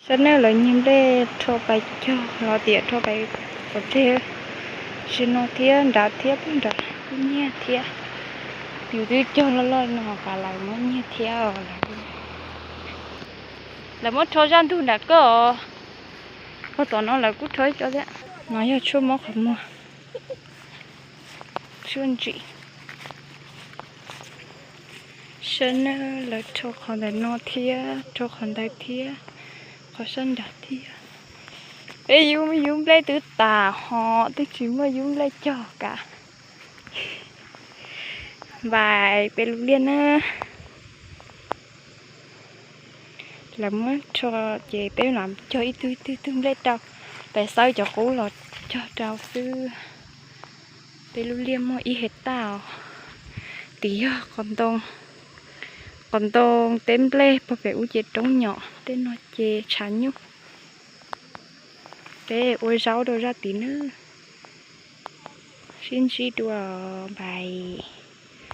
Sab neb lawv nyiag nplej rho pais cog los tias rho pais pov tseg, tsis no thiab nrad thiab pem nrad kuj nyiag thiab. Yus twb cog loj loj no cas lawv muab nyiag thiab os. Lawv muab rho zaj ntug nram koj os. Pog tom no lawv kuj rho ib co thiab. No yog tshuaj mob qhov muag, tshuaj ntsim. Sab neb lawv rho qhov ntawm no thiab rho qhov ntawd thiab, qhov sab nrad thiab. Peb yub, yub nplej twb tas ho twb tsis muaj yub nplej cog kav. Npais peb lub liaj na. Lawv muab rho ces peb mam cog ib tug ib tug ib tug nplej rau, peb xawb cov qub los cog rau xwb. Peb lub liaj muaj ib hej taj os. Tim yog qos ntoo, qos ntoo teb nplej pog pem ub ces roob nyom, tej no ces tshav nyuj. Peb ua zaub rau zaj tid nawb. Sib ntsib dua, npais.